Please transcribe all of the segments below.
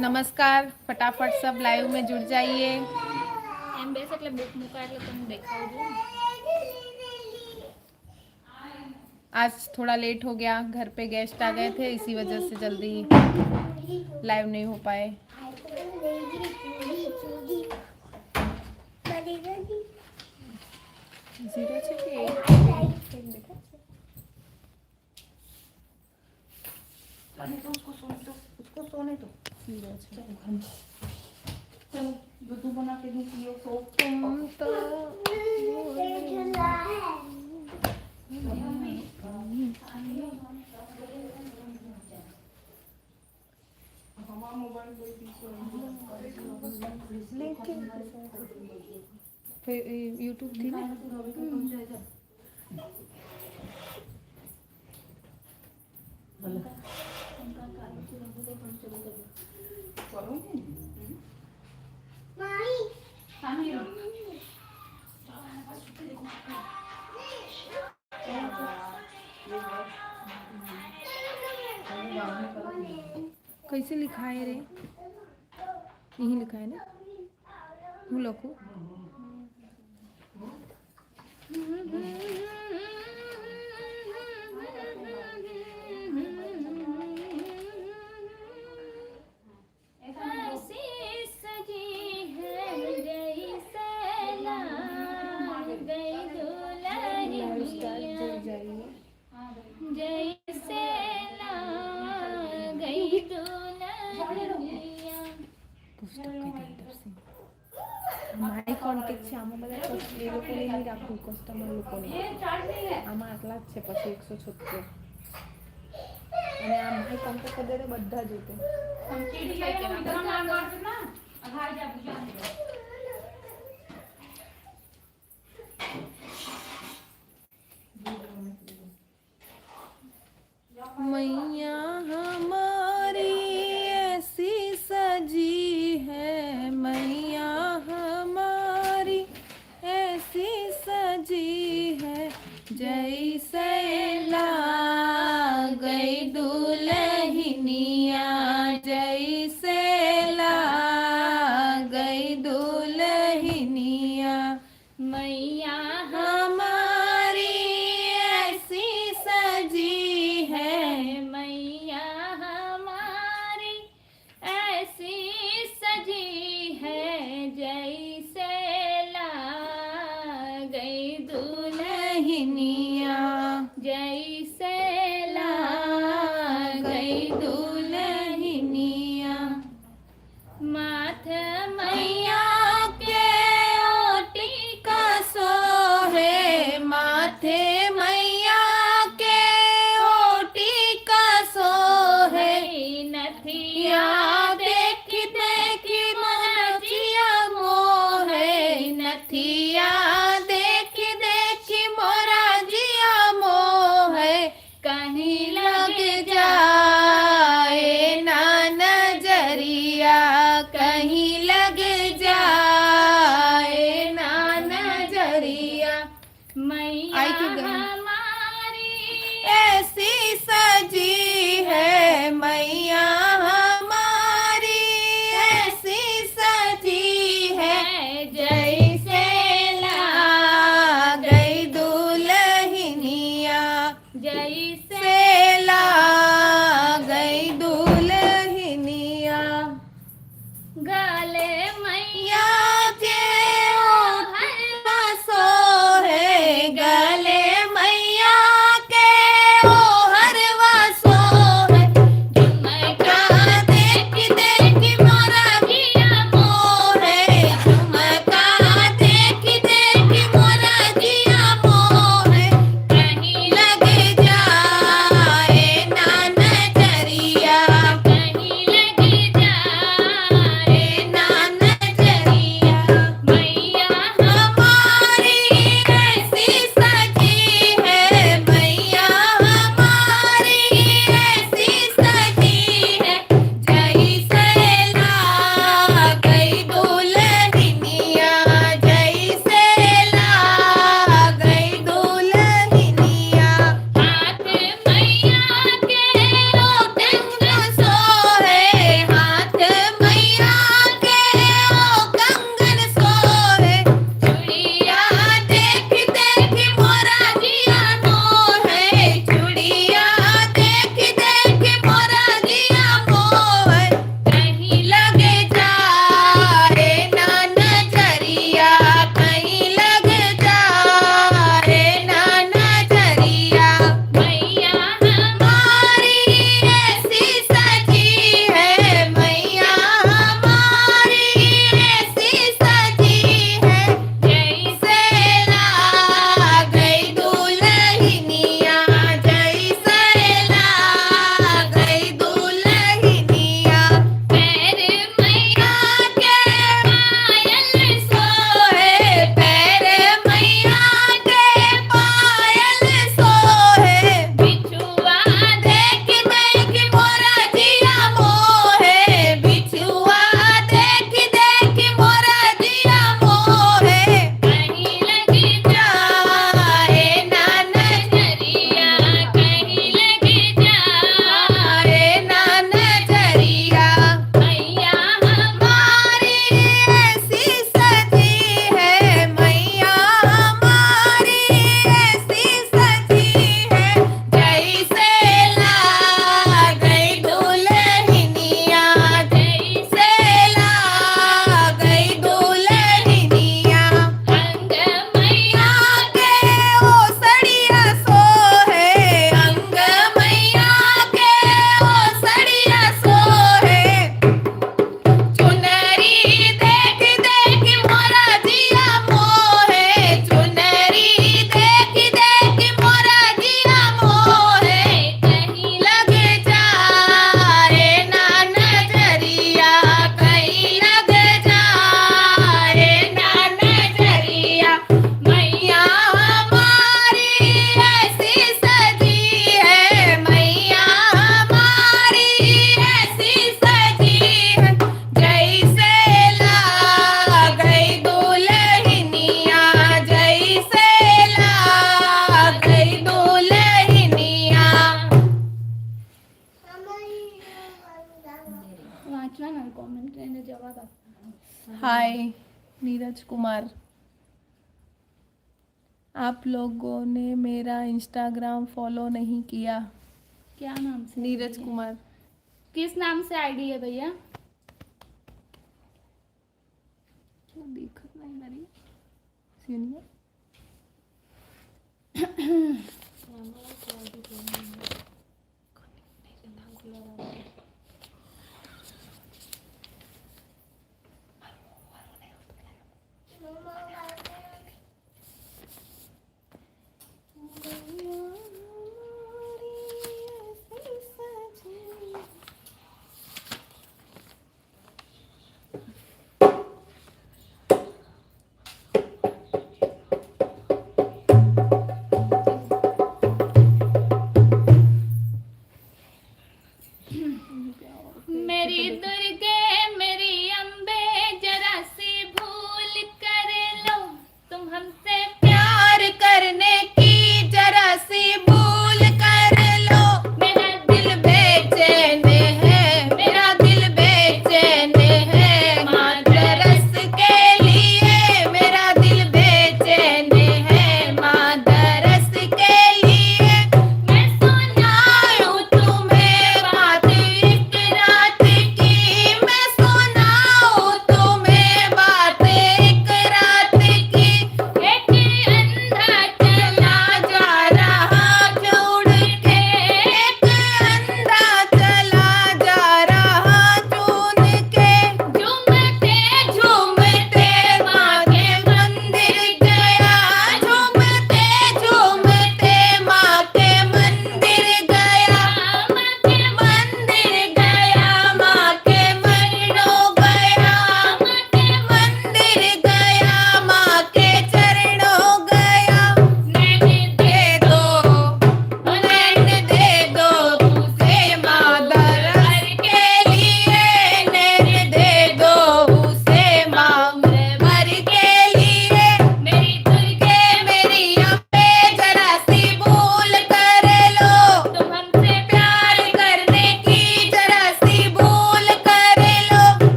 नमस्कार, फटाफट सब लाइव में जुड़ जाइए। એમ બેસ એટલે બુક મુકાય એટલે તમને દેખાવું જોઈએ. आज थोड़ा लेट हो गया, घर पे गेस्ट आ गए थे, इसी वजह से जल्दी लाइव नहीं हो पाए। जीरो છે કે એક એક દેખાય છે? जाने दो उसको, सोने दो उसको, सोने दो। ઝીરો છે। चलो घर में चलो, दूध बना के दूँ, पियो, सो। तुम तो यूट्यूब थी ना। कैसे लिखा है रे? यही लिखा है ना? હું લખું? ऐसी सजी है जैसे गई दुल्हनिया, जैसे गई दुल्हनिया। પુસ્તક કહી દે ઇધર સે। My contact છે આમાં બધા, એ લોકોને નહીં રાખવું, કસ્ટમર લોકોને। આમાં આટલા જ છે પછી 176 અને આ my contact કરી દે તો બધા જોતે। मैया हमारी ऐसी सजी है, मैया हमारी ऐसी सजी है, जैसे ला गई दुल्हनिया, जैसे ला गई दुल्हनिया। मैया हमारी ऐसी सजी है, मैया हमारी ऐसी सजी है, जैसे ला गई दुल्हनिया, जैसे ला गई दुल्हनिया। વાંચવાના કોમેન્ટ એને જવાબ આપવાનો. हाय नीरज कुमार, आप लोगों ने मेरा इंस्टाग्राम फॉलो नहीं किया। क्या नाम से नीरज ID है? कुमार। किस नाम से आईडी है भैया? क्यों दिखत नहीं मारी सुनिए। मेरी दुर्गे, मेरी अम्बे, जरा सी भूल कर लो तुम हमसे। प्यार करने की जरा सी भूल कर लो। मेरा दिल बेचैन है, मेरा दिल बेचैन है, माँ दरस के लिए। मेरा दिल बेचैन है, माँ दरस के लिए। मैं सुना सुनाऊं तुम्हें बात एक रात की, मैं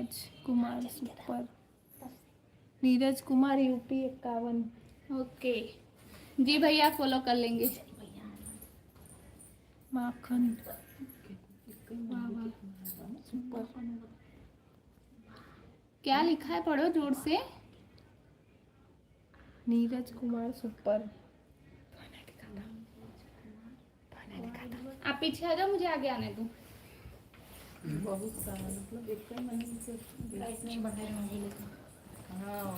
नीरज कुमार सुपर। नीरज कुमार यूपी 51। ओके जी भैया, फॉलो कर लेंगे। माखन, वाह वाह, सुपर। क्या लिखा है, पढ़ो जोर से। नीरज कुमार सुपर। आप पीछे आ जाओ, मुझे आगे आने दो। बहुत सारा मतलब एक ही महीने से। हाँ।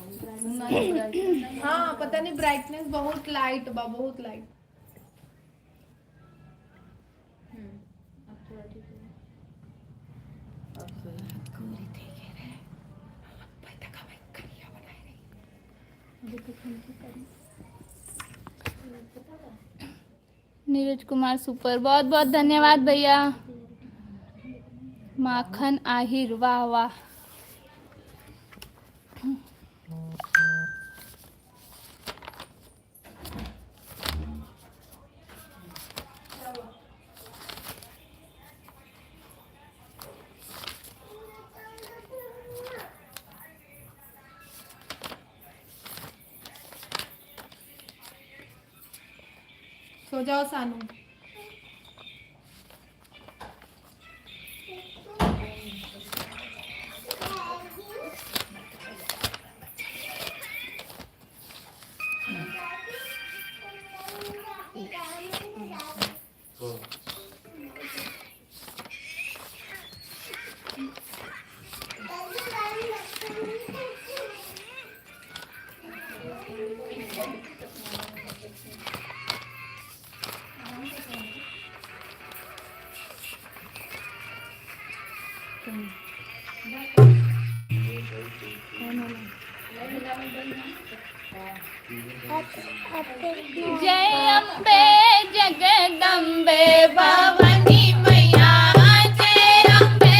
हाँ, पता नहीं, ब्राइटनेस बहुत लाइट बा, बहुत लाइट। अब थोड़ा ठीक है। अब सही। अभी तो करी। नीरज कुमार सुपर, बहुत बहुत धन्यवाद भैया। माखन आहिर, वाह वाह। सो जाओ सानू। कौन वाला? जय अम्बे जगदम्बे भवानी मैया, जय अम्बे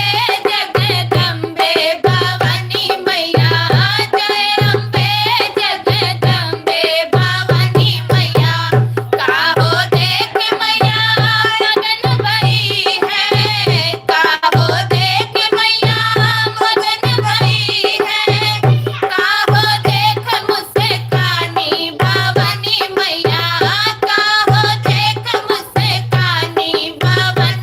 जगदम्बे भवानी मैया, जय अम्बे जगदम्बे भवानी मैया। काहो देख मैया मगन भई है, काहो देख मैया मगन भई है, काहो देख मुस्कानी भवानी मैया, काहो देख मुस्कानी भवानी।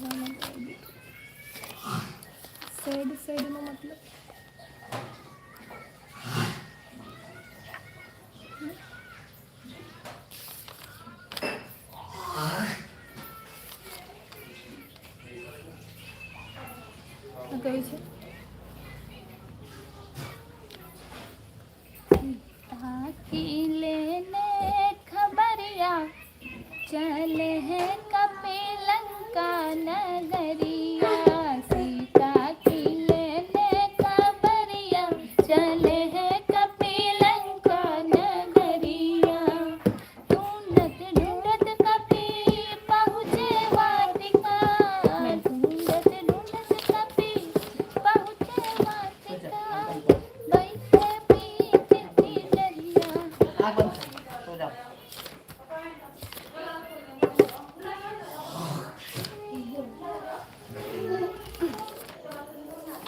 गाना गाओगी। सैड सैड નો મતલબ આ કઈ છે? ताकि लेने खबरिया चले हैं कपिलंका नगरिया। सीता की लेने खबरिया चले हैं कपिलंका नगरिया। ढूंढत ढूंढत कपि पहुँचे वाटिका। ढूंढत ढूंढत कपि पहुँचे वाटिका। बैठे पीठ की डरिया। आग बंद कर, सो जाओ।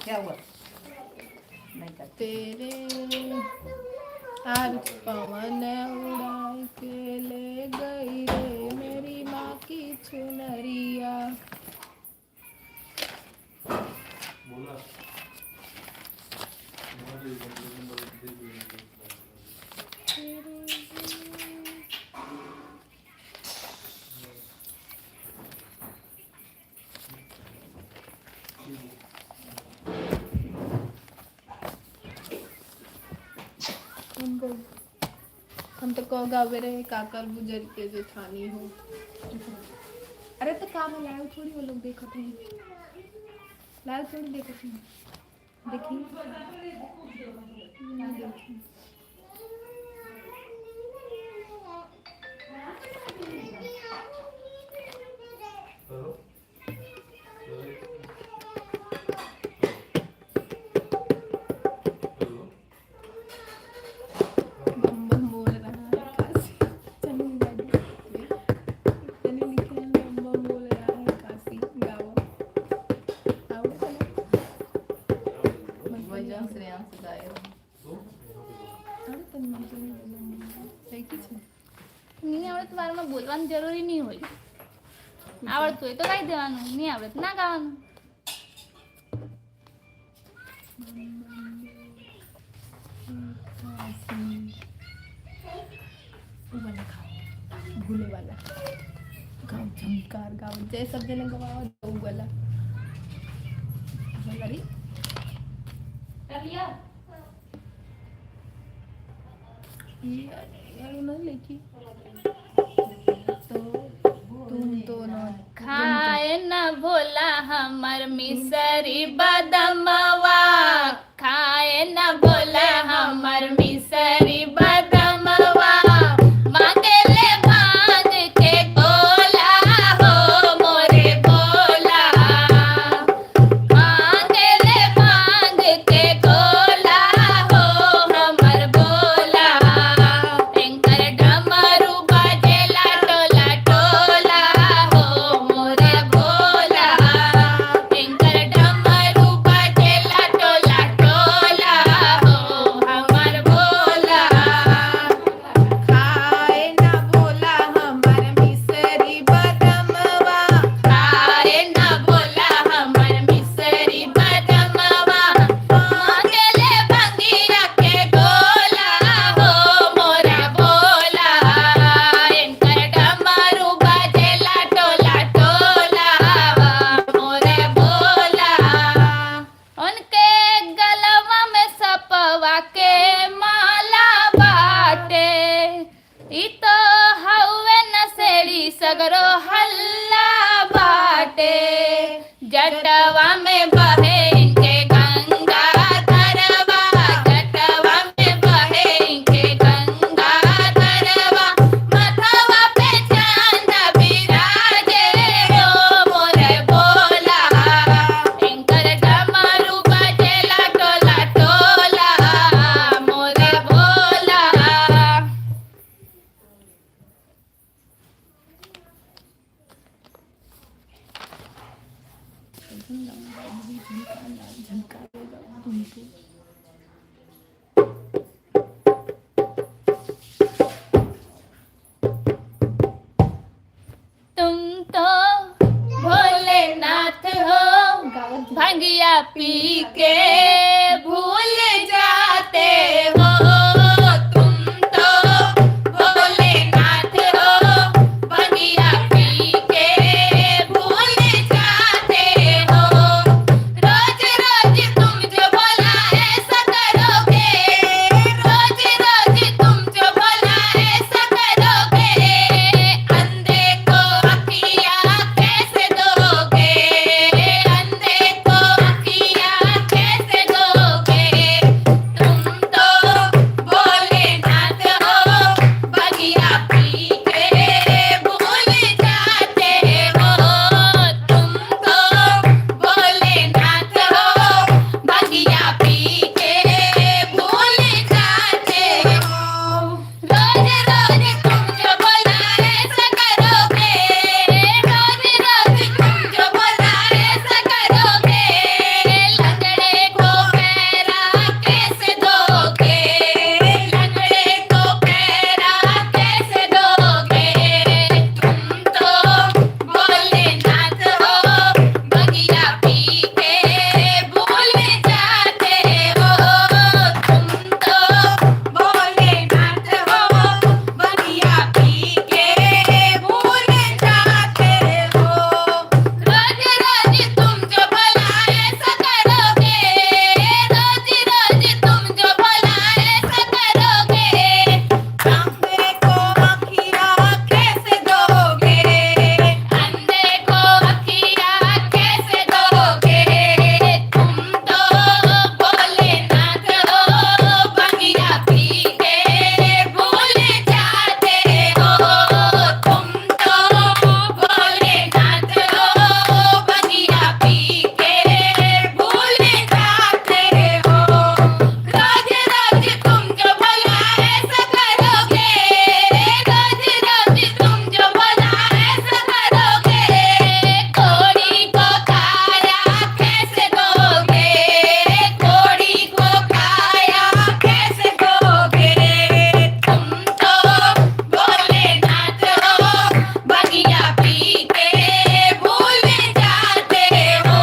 क्या हुआ? नहीं कर। तेरे हर पवन उड़ाई के ले गई रे मेरी माँ की चुनरिया। उनको हम तो कह गावे रहे काकर गुजर के जेठानी हो। अरे तो काम है, लाइव थोड़ी वो लोग देखत हैं, लाइव थोड़ी देखत हैं। देखी नहीं देखी। बम बम बोल रहा है काशी। चलो गाड़ी इतने लिखे हैं, बम बम बोल रहा है काशी। गाओ आओ चलो। भजन श्रेयांश गायो। અરે તને મજા નહીં દેખી છે. નહીં આવડે તો વારમાં બોલવાનું જરૂરી નહીં હોય. આવડતું હોય તો ગાઈ દેવાનું, નહીં આવડે તો ના ગાવાનું. वो वाला गाओ, भोले वाला गाओ, झंकार गाओ। जय सब जने गवाओ वो वाला वाला रे। कर लिया। ये यार ना लेकी तो तुम तो ना। खाए न भोला हमर मिसरी बदमवा। खाए न भोला हमर मिसरी बदमवा। मांगे ले भांग के गोला हो मोरे भोला। मांगे ले भांग के गोला हो हमर भोला। एंकर डमरू बजेला टोला टोला हो मोरे भोला। एंकर डमरू बजेला टोला टोला हो हमर भोला। खाए ना भोला हमर मिसरी बदमवा। खाए न भोला हमर मिसरी बदमवा। मांगे ले भंगिया के गोला हो मोरा भोला। एंकर डमरू बजेला टोला टोला मोरे भोला। उनके गलवा में सपवा के माला बाटे। ई तो हउवे नसेड़ी सगरो हल्ला बाटे। जटवा में बहे इनके गंगा धरवा। जटवा में बहे इनके गंगा धरवा। मथवा पे चांद बिराजे हो मोरे भोला। एंकर डमरू बजेला टोला टोला मोरे भोला। झंकार गाओ तुम तो। तुम तो भोलेनाथ। पी के भूल जाते हो, तुम तो भोलेनाथ हो, बगिया पी के भूल जाते हो। रोज रोज तुम जो भोला ऐसा करोगे, रोज रोज तुम जो भोला ऐसा करोगे, अंधे को अखियाँ कैसे दोगे, अंधे को अखियाँ कैसे दोगे, तुम तो भोलेनाथ हो, बगिया पी के भूल जाते हो, तुम तो भोलेनाथ हो, बगिया पी के भूल जाते हो। रोज रोज तुम जो भोला ऐसा करोगे, रोज रोज तुम जो भोला ऐसा करोगे, लंगड़े को पैरा कैसे दोगे, लंगड़े को पैरा कैसे दोगे, तुम तो भोलेनाथ हो, बगिया पी के भूल जाते हो, तुम तो भोलेनाथ हो, बगिया पी के भूल जाते हो। रोज रोज तुम जो भोला ऐसा करोगे, रोज रोज तुम जो भोला ऐसा करोगे, अंधे को अखियाँ कैसे दोगे, अंधे को अखियाँ कैसे दोगे, तुम तो भोलेनाथ हो, बगिया पी के भूल जाते हो, तुम तो भोलेनाथ हो, बगिया पी के भूल जाते हो। रोज रोज तुम जो भोला ऐसा करोगे, रोज रोज तुम जो भोला ऐसा करोगे, कोड़ी को खाया कैसे दोगे, कोड़ी को खाया कैसे दोगे, तुम तो भोलेनाथ हो, बगिया पी के भूल जाते हो,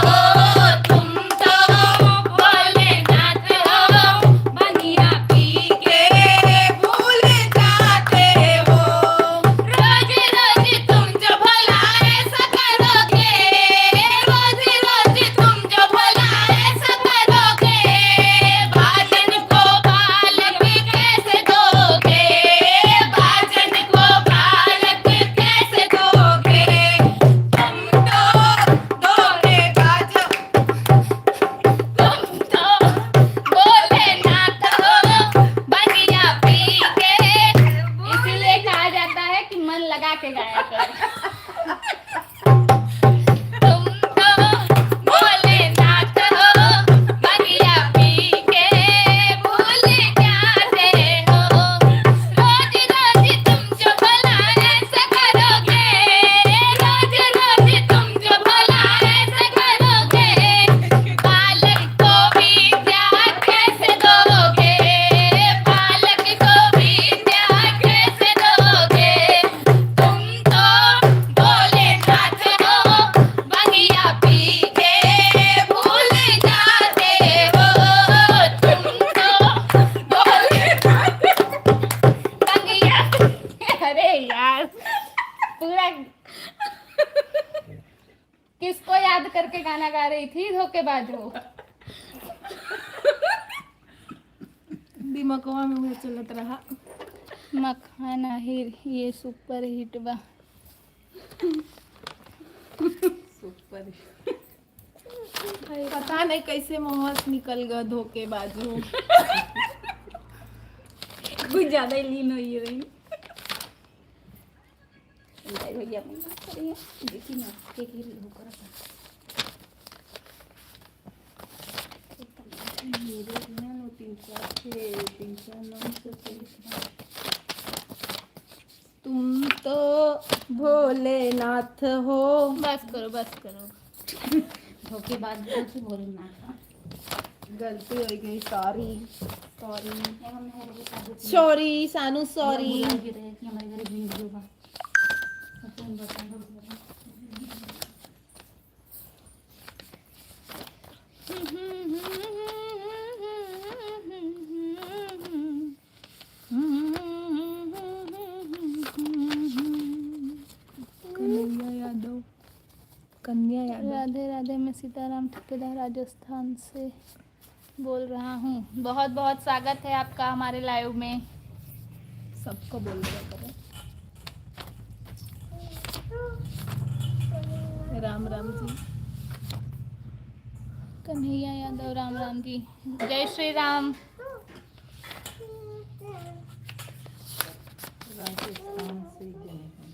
तुम तो भोलेनाथ हो, बगिया पी के भूल जाते हो। रोज रोज तुम जो भोला ऐसा करोगे, रोज रोज तुम जो भोला ऐसा करोगे, बाजन को बालक कैसे दोगे, बाजन को बालक कैसे दोगे, तुम तो धोखेबाज, तुम तो भोलेनाथ हो, बगिया पी के। इसीलिए कहा जाता है कि मन लगा के गाया करो। तुम तो भोलेनाथ हो, बगिया पी के भूल जाते हो, रोज रोज तुम जो भोला ऐसा करोगे, रोज रोज तुम जो भोला ऐसा करोगे, बालक को विद्या कैसे दोगे, बालक को विद्या कैसे दोगे, तुम तो भोलेनाथ हो, बगिया पी के भूल जाते हो, तुम तो भोलेनाथ बगिया। अरे यार, पूरा किसको याद करके गाना गा रही थी धोखेबाज हो? दिमागवा में वो चलत रहा। मखाना हिर ये सुपर हिट बा। सुपर, पता नहीं कैसे मुँह से निकल गया धोखेबाज हो। कुछ ज्यादा ही लीन हुई रही भैया देखी ना एक ही होकर। मेरे यहाँ 3 4 6 3 4 9 40। तुम तो भोलेनाथ हो। बस करो, बस करो। धोखेबाज से भोलेनाथ। गलती हो गई, सॉरी सॉरी सॉरी सानू, सॉरी। हमारे घर वीडियो बा। मैं सीताराम ठेकेदार राजस्थान से बोल रहा हूँ। बहुत बहुत स्वागत है आपका हमारे लाइव में। सबको बोल दिया करो। राम राम जी। कन्हैया यादव राम राम जी, जय श्री राम। राजस्थान से गए हैं।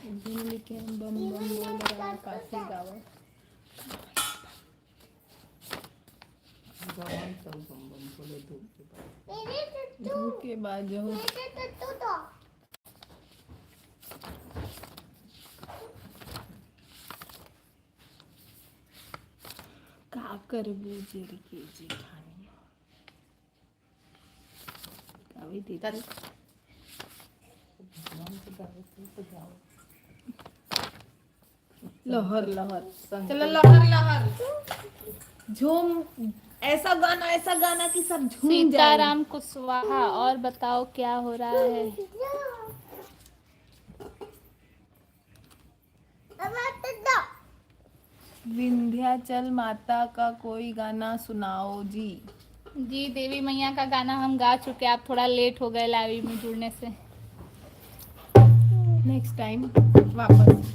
एक लिखे हैं, बम बम बोल रहा काफी गावा। भगवान सब बम बम बोले धूप के बाद। धूप के बाद जो का करबू जेरी के जेठानी गावी देते। भगवान से गावे तो गाओ। लहर लहर। संकल्प। चलो लहर लहर झूम, ऐसा गाना, ऐसा गाना कि सब झूम जाए। सीताराम कुशवाहा, और बताओ क्या हो रहा है? विंध्याचल माता का कोई गाना सुनाओ जी। जी, देवी मैया का गाना हम गा चुके हैं, आप थोड़ा लेट हो गए लाइव में जुड़ने से। नेक्स्ट टाइम वापस।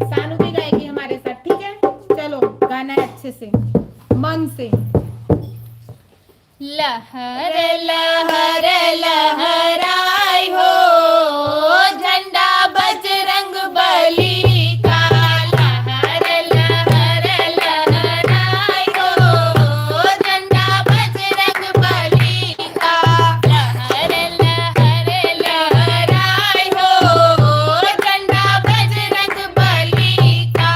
सानू भी गाएगी हमारे साथ, ठीक है? चलो गाना है अच्छे से, मन से। लहर लहर लहराई हो झंडा बजरंग बली का, लहर लहर लहराई हो झंडा बजरंग बली का, लहर लहर लहराई हो झंडा बजरंग बली का।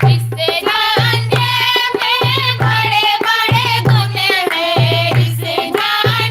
इस झंडे में बड़े बड़े गुण हैं, इस झंडे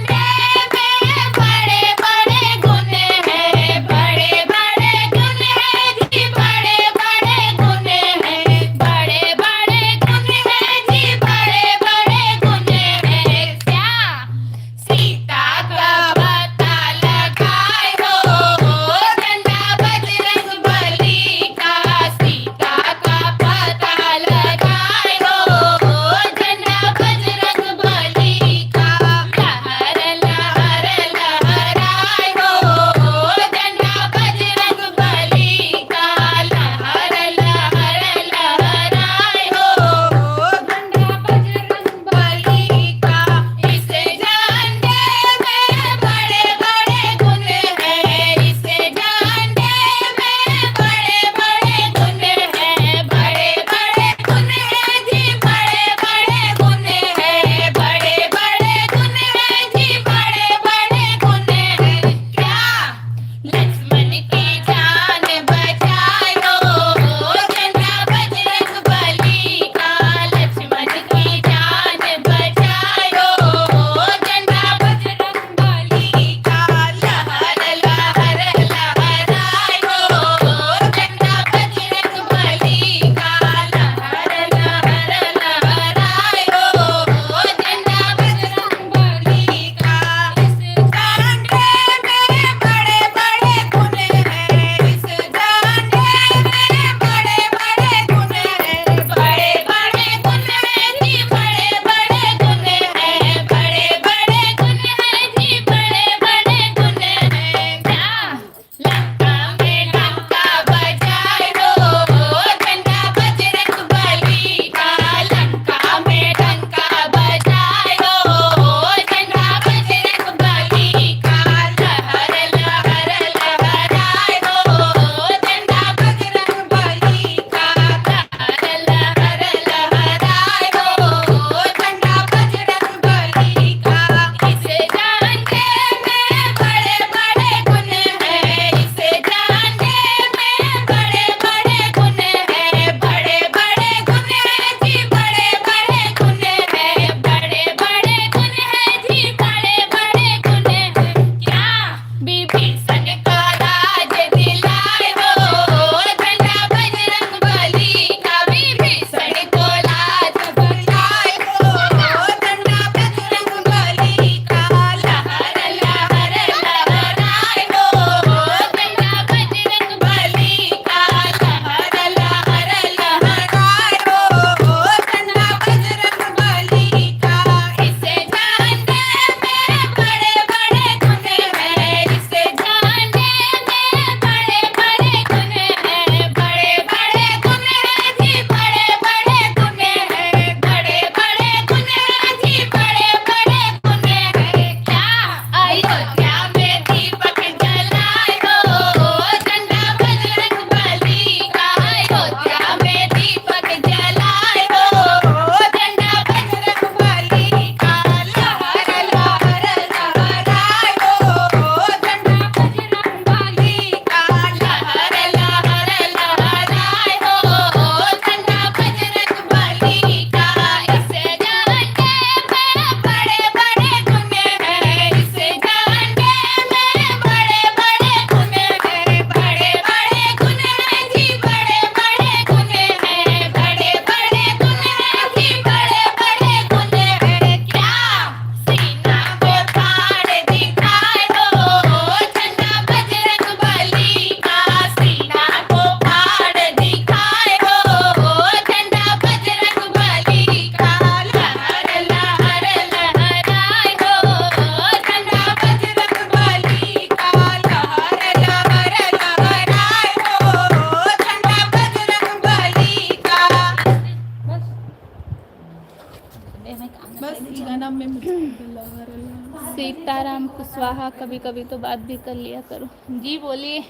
कुशवाहा, कभी कभी तो बात भी कर लिया करो। जी बोलिए।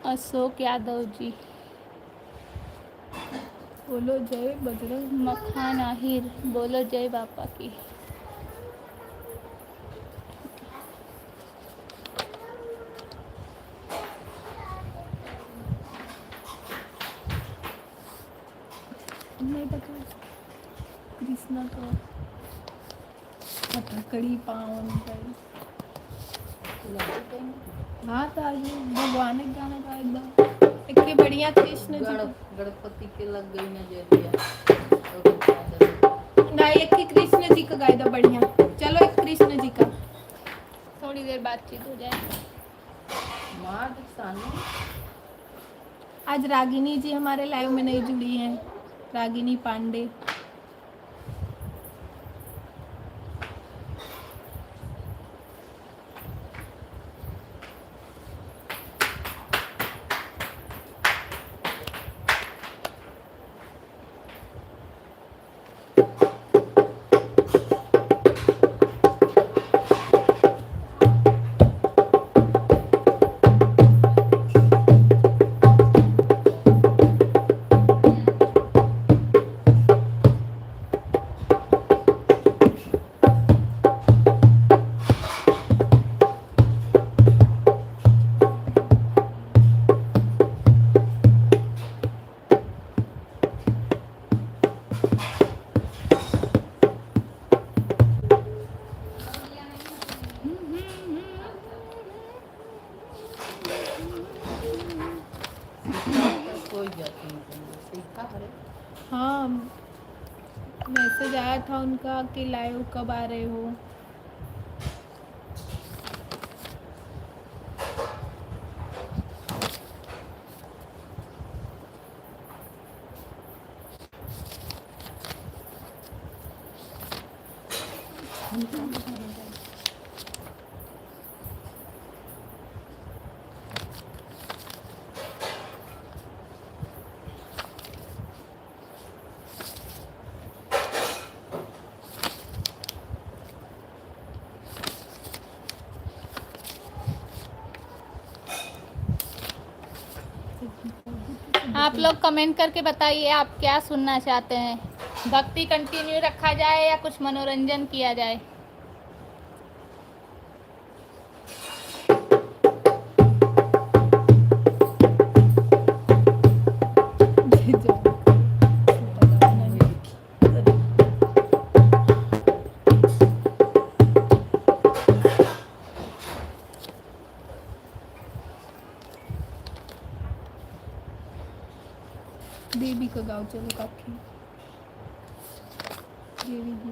अशोक यादव जी। बोलो जय बजरंग। मखान आहिर, बोलो जय बापा की। नहीं पता, कृष्णा का कथकड़ी पावन कर। हाँ तो आज भगवान के गाना गा एकदम इतनी बढ़िया कृष्ण जी का। गणपति के लग गई नजरिया तो ना, एक ही कृष्ण जी का गाय दो बढ़िया। चलो, एक कृष्ण जी का। थोड़ी देर बातचीत हो जाए। मार सानू। आज रागिनी जी हमारे लाइव में नहीं जुड़ी हैं, रागिनी पांडे। कोई जाती नहीं सीखा अरे। हाँ, मैसेज आया था उनका कि लाइव कब आ रहे हो। आप लोग कमेंट करके बताइए, आप क्या सुनना चाहते हैं? भक्ति कंटिन्यू रखा जाए या कुछ मनोरंजन किया जाए? देवी का गाँव, चलो काफी देवी जी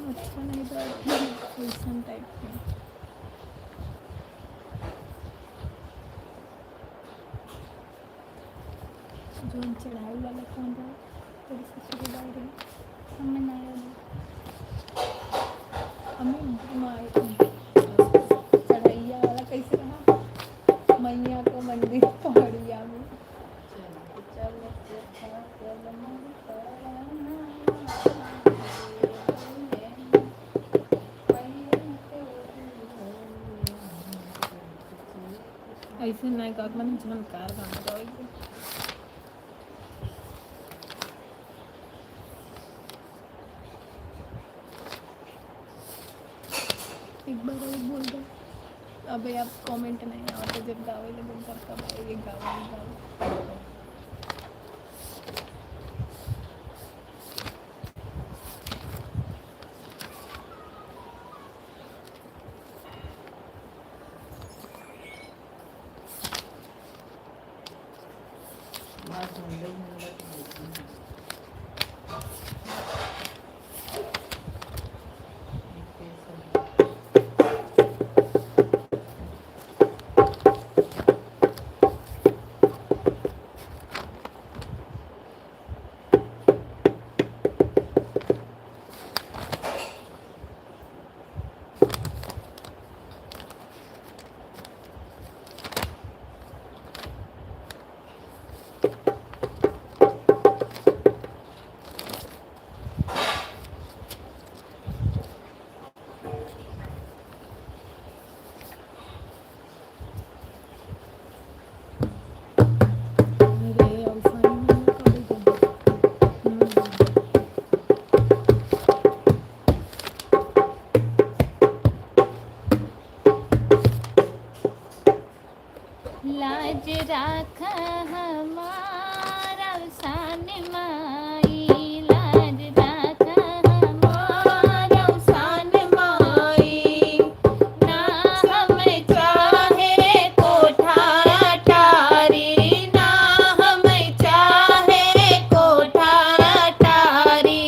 अच्छा नहीं तो वैसन टाइप में। जो चढ़ाई वाला कौन रहा, थोड़ी सी शुरू डाल रही। हमें नहीं। हमें चढ़ैया वाला कैसे रहा? मैया को मंदिर पहाड़िया में। चल चल चल। ऐसे नहीं का मन झनकार गाना गाओ एकदम। एक बार और बोल दो। अबे आप कमेंट नहीं आते, जब गावे लगे तब कब आएंगे गावे गावे। माँ झुंडे झुंडे देती हैं। एक ये सब। लाज राख हमारा सान माई, लाज राख हमारा सान माई, ना हम चाहे कोठा टारी, ना हम चाहे कोठा टारी,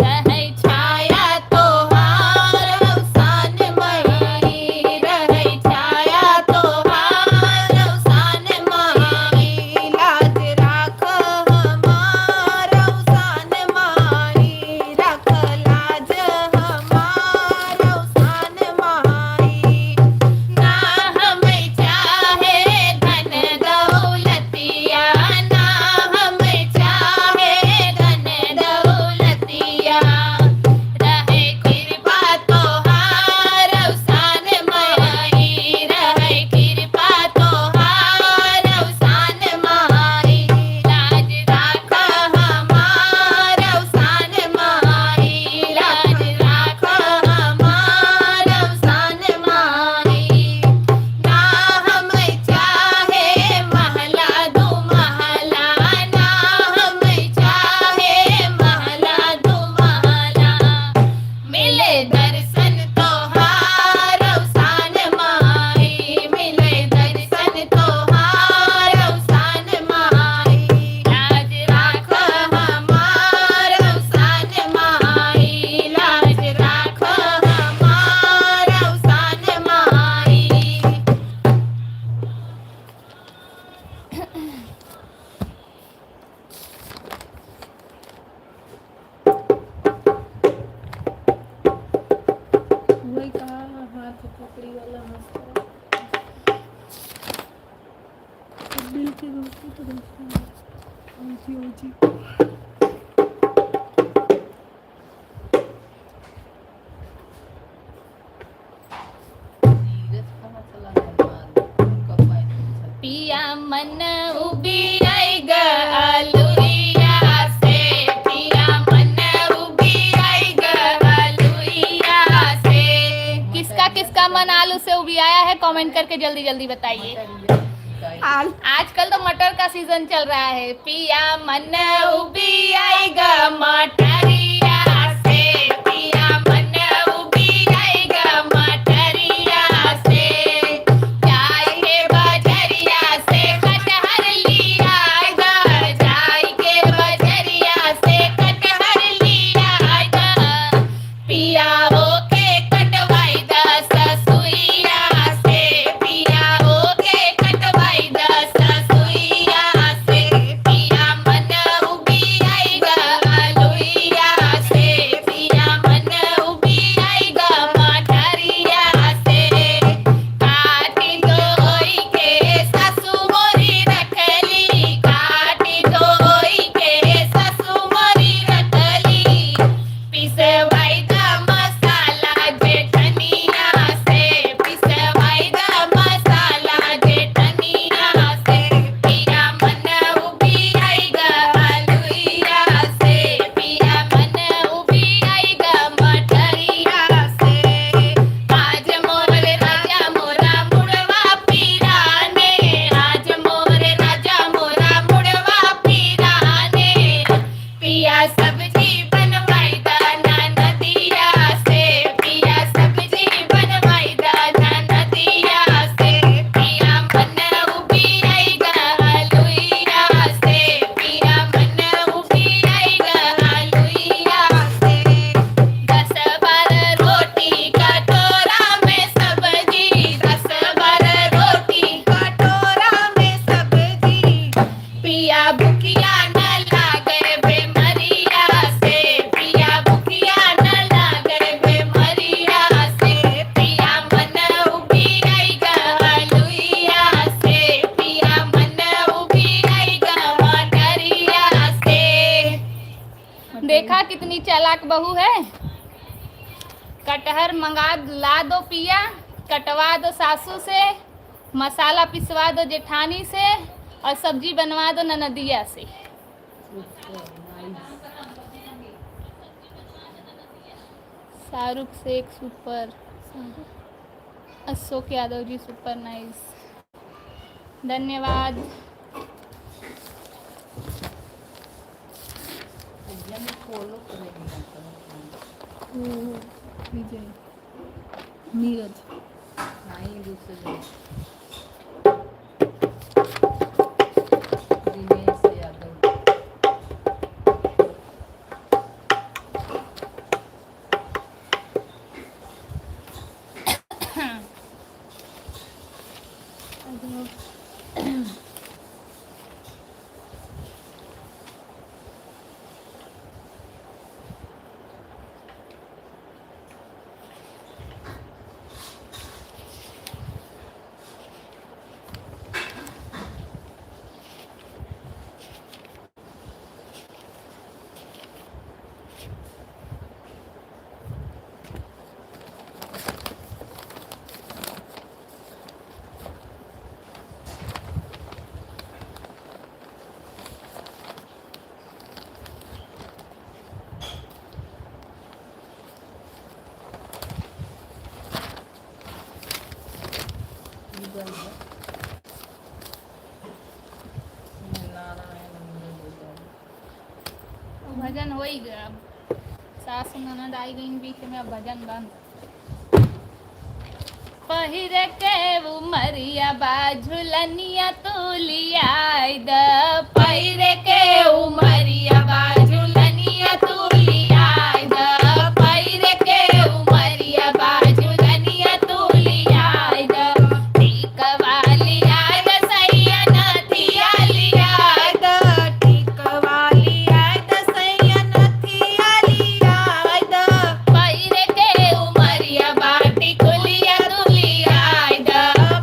रहै छाया तोहार अवसान माई, रहै छाया तोहार अवसान माई, लाज राख हमार अवसान माई, राख लाज हमार अवसान माई, ना हम चाहे धन दौलतिया, ना हम चाहे धन दौलतिया, रहे कृपा तोहार अवसान माई, रहे कृपा तोहार अवसान माई, लाज राख हमार अवसान माई, लाज राख हमार अवसान माई, ना हम चाहे महला दो महला, ना हम चाहे महला दो महला, मिले दर्शन तोहार अवसान माई, मिले दर्शन तोहार अवसान माई, लाज राख हमार अवसान माई, लाज राख हमार अवसान माई। वही कहा हाथ पकड़ी वाला हंसता बिल के दोस्तों तो दोस्तों ओजी ओजी। नीरज कहाँ चला गया? उनका पानी पिया मन उबी आई गलुइया से, पिया मन उबी आई गलुइया से। किसका किसका मन आलू से उबी आया है, कमेंट करके जल्दी जल्दी बताइए। आजकल तो मटर का सीजन चल रहा है। पिया मन उबी आई ग मटरिया से, पिया मन उबी आई ग मटरिया से, जाय के बजरिया से कटहर लिया ग, जाय के बजरिया से कटहर लिया ग, पिया के कटवाई द ससुइया से, पिया के कटवाई द ससुइया से, पिया मन उबी आई ग आलुइया से, पिया मन उबी आई ग मटरिया से, काटी दोई के सासु मोरी रखली, काटी दोई के सासु मोरी रखली, पिसवाई द मसाला जेठनिया से, पिसवाई द मसाला जेठनिया से, पिया मन उबी आई ग आलुइया से, पिया मन उबी आई ग मटरिया से, आज मोर राजा मोरा मुड़वा पीराने, आज मोर राजा मोरा मुड़वा पीराने, पिया सब्जी बनवाई दा नदिया से, पिया सब्जी बनवाई दा नदिया से, पिया मन उबी आई ग आलुइया से, पिया मन उबी आई ग आलुइया से, 10 बार रोटी कटोरा में सब्जी, 10 बार रोटी कटोरा में सब्जी, पिया भुखिया न लागे बेमरिया से, पिया भुखिया न लागे बेमरिया से, पिया मन उबी आई ग आलुइया से, पिया मन उबी आई ग मटरिया से। देखा कितनी चालाक बहू है। कटहर मंगा ला दो पिया, कटवा दो सासू से, मसाला पिसवा दो जेठानी से और सब्जी बनवा दो ननदिया से। Shahrukh Sheikh super, Ashok Yadav ji super nice. धन्यवाद। विजय नीरज। नहीं, दूसरे दिनेश यादव। नारायण मुरलीधर। भजन हो ही गया अब। सास ननद आई गई बीच में, अब भजन बंद। पहिर के उमरिया बाझुलनिया तुलिया द, पहिर के उमरिया बाझुलनिया तुलिया द, पहिर के उमरिया बाझुलनिया तुलिया द, टीक वाली आय सैया नथिया लिया द, टीक वाली आय द सैया नथिया लिया द। पहिर के उमरिया बाटी कुलिया तुलिया द।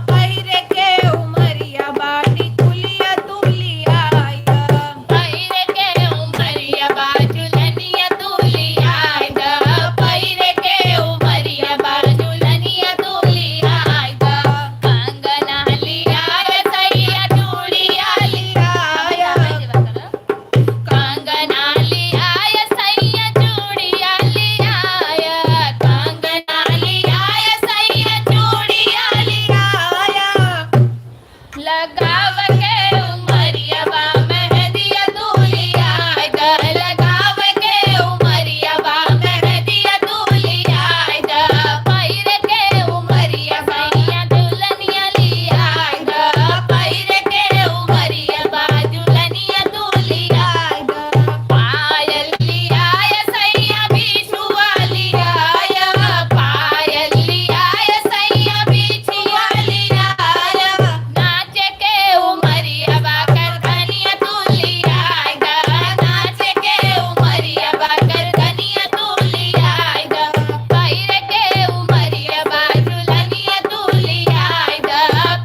पहिर के उमरिया बाटी कुलिया तुलिया द। पहिर के उमरिया बाजुलनिया तुलिया द, पहिर के उमरिया बाजुलनिया तुलिया द, कंगना लिया सैया चूड़िया लिया, कंगना लिया सैया चूड़िया लिया, कंगना लिया सैया चूड़िया लिया, लगाव के उमरिया बा मेहदिया दुलिया द, लगाव के उमरिया बा मेहदिया दुलिया द, पहिर के उमरिया सैया दुल्हनिया लिया द, पहिर के उमरिया बा दुल्हनिया दुलिया द, पायल लिया सैया बिछुआ लिया, पायल लिया सैया बिछुआ लिया, नाच के उमरिया बा करधनिया तुलिया द, नाच के उमरिया बा करधनिया तुलिया द, पहिर के उमरिया बा झुलनिया तुलिया द,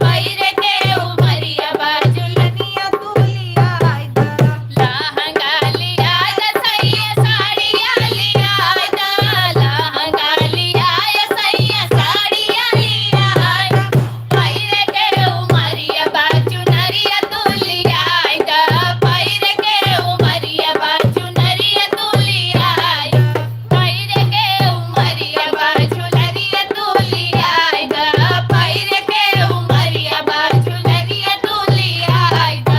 पहिर के उमरिया बा झुलनिया तुलिया द। लहंगा लिया द सैया साड़िया लिया द, लहंगा लिया सैया साड़िया लिया द, पहिर के उमरिया बा चुनरिया तुलिया द, पहिर के उमरिया बा चुनरिया तुलिया द, पहिर के उमरिया बा चुनरिया तुलिया द, पहिर के उमरिया बा चुनरिया तुलिया द।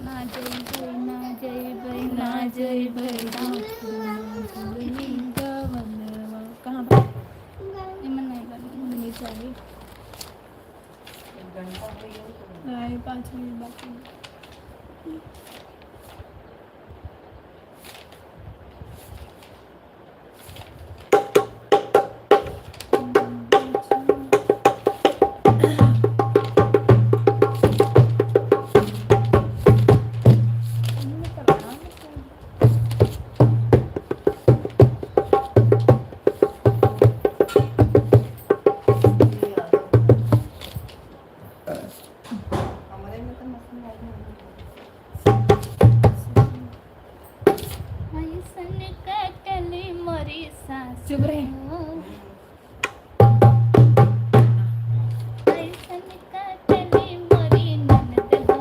ना जइबै, ना जइबै, ना जइबै। कहाँ पर? एमन नहीं बनी। नहीं चाहिए। एक घंटा हो गया तो। नहीं, 5 मिनट बाकी है। हमारे में तो मशीन आई नहीं। ऐसन कटली मोरी सास। चुप रहे। ऐसन कटली मोरी ननद हो,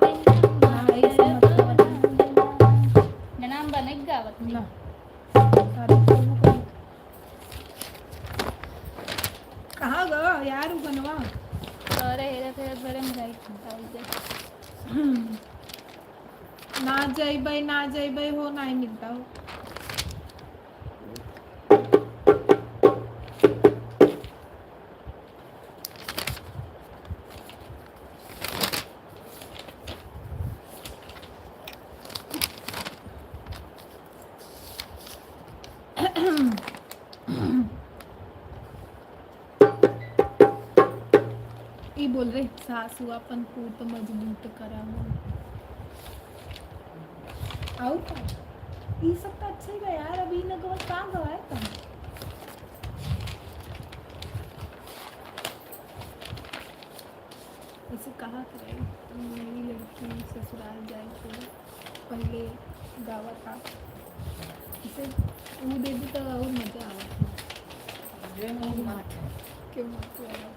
बिना ऐसे मत नाम बने गावत। ना, तारीफ करबो करी। कहाँ गो यार उ बनवा? अरे हेरा फेरा बड़े मजा आई जाए। ना जइबै, ना जइबै हो, नहीं मिलता हो। ई बोल रहे सासु अपन पूत मजबूत करा हो। और का ई सब तो अच्छा ही बा यार। अभी न गवा का गवाए तुम? ऐसे कहा करे मेरी लड़की ससुराल जाए तो पहले गावा था, इसे वो दे दी तो और मजा आवा के मत आवा।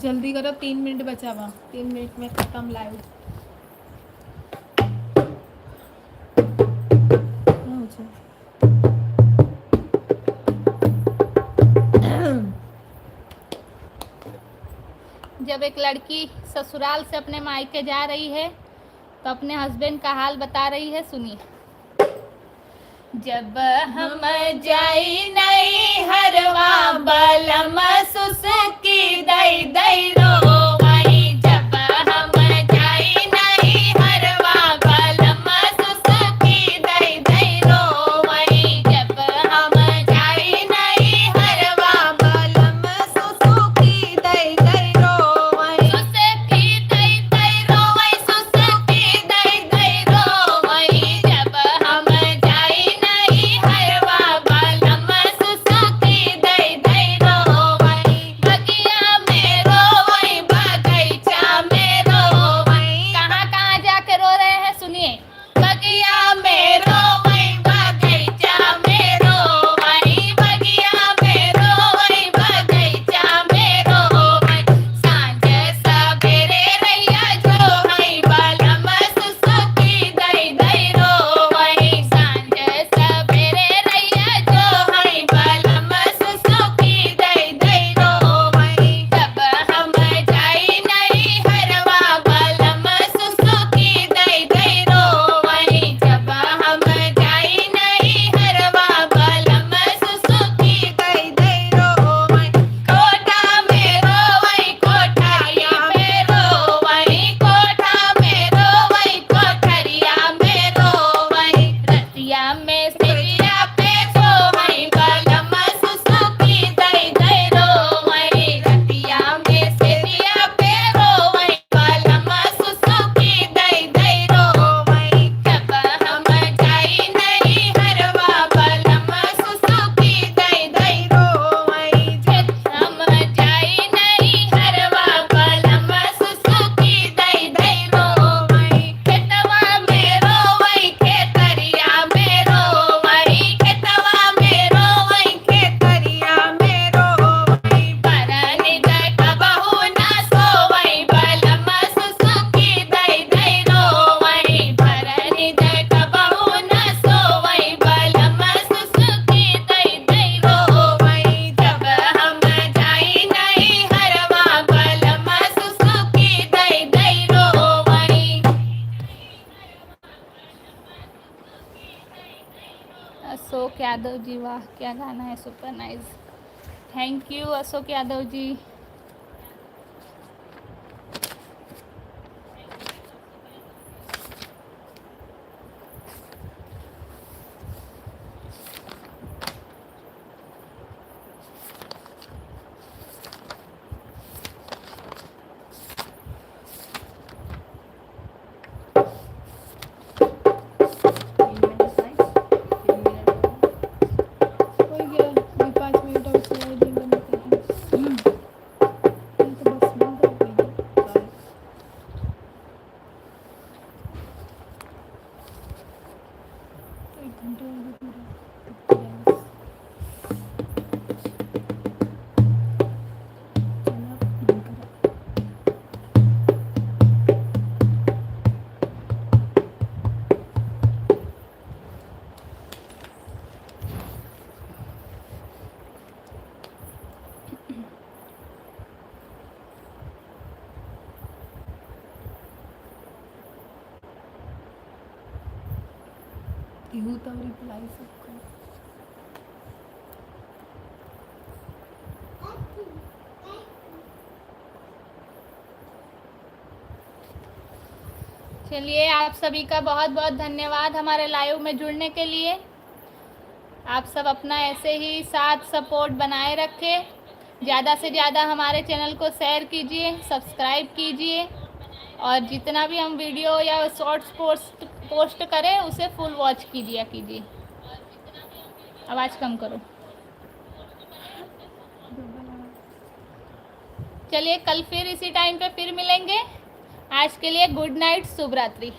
जल्दी करो, 3 मिनट बचा हुआ, 3 मिनट में खत्म लाइव। हाँ, अच्छा। जब एक लड़की ससुराल से अपने मायके जा रही है तो अपने हस्बैंड का हाल बता रही है, सुनिए। जब हम जाई नहीं हरवा बलम सुसकी दई दई रोवई, जब हम जाई नहीं हरवा बलम सुसकी दई दई रोवई, जब हम जाई नहीं हरवा बलम सुसुकी दई दई रोवई। सुसकी दई दई रोवई, सुसकी दई दई रोवई, जब हम जाई नहीं हरवा बलम सुसकी दई दई रोवई, बगिया में रोवई बगीचा में रोवई। कहाँ कहाँ जाके रो रहे हैं, सुनिए। बगिया में रोवई बगीचा में रोवई, बगिया में रोवई बगीचा में रोवई, सांझ सवेरे रैया जो हई बलम सुसुकी दई दई रोवई, सांझ सवेरे रैया जो हई बलम सुसुकी दई दई रोवई, जब हम जाई नहीं हरवा बलम सुसुकी दई दई रोवई, जब हम जाई नहीं हरवा बलम सुसुकी दई दई रोवई। कोठा में रोवई कोठरिया में रोवई, कोठा में रोवई कोठरिया में रोवई, रतिया में सिरिया पे सोवई बलम सुसुकी दई दई रोवई, रतिया में सिरिया पे रोवई बलम सुसुकी दई दई रोवई, जब हम जाई नहीं हरवा बलम सुसुकी दई दई रोवई। हम जाई नहीं हरवा बलम सुसुकी दई दई रोवई, खेतवा में रोवई खेतरिया में रोवई, खेतवा में रोवई खेतरिया में रोवई। परनी बहू ना सोवई बलम सुसुकी दई दई रोवई, परनी बहू ना सोवई बलम सुसुकी दई दई रोवई, जब हम जाई नहीं हरवा बलम सुसुकी दई दई रोवई। अशोक यादव जी, वाह क्या गाना है, super nice, thank you Ashok Yadav ji. हो गया अभी, 5 मिनट और चलाई दी बनते हैं। इहू तब रिप्लाई सब कर। चलिए, आप सभी का बहुत बहुत धन्यवाद हमारे लाइव में जुड़ने के लिए। आप सब अपना ऐसे ही साथ सपोर्ट बनाए रखें। ज़्यादा से ज़्यादा हमारे चैनल को शेयर कीजिए, सब्सक्राइब कीजिए और जितना भी हम वीडियो या शॉर्ट्स पोस्ट पोस्ट करें, उसे फुल वॉच कीजिए कीजिए। आवाज़ कम करो। चलिए, कल फिर इसी टाइम पे फिर मिलेंगे। आज के लिए गुड नाइट, शुभ रात्रि।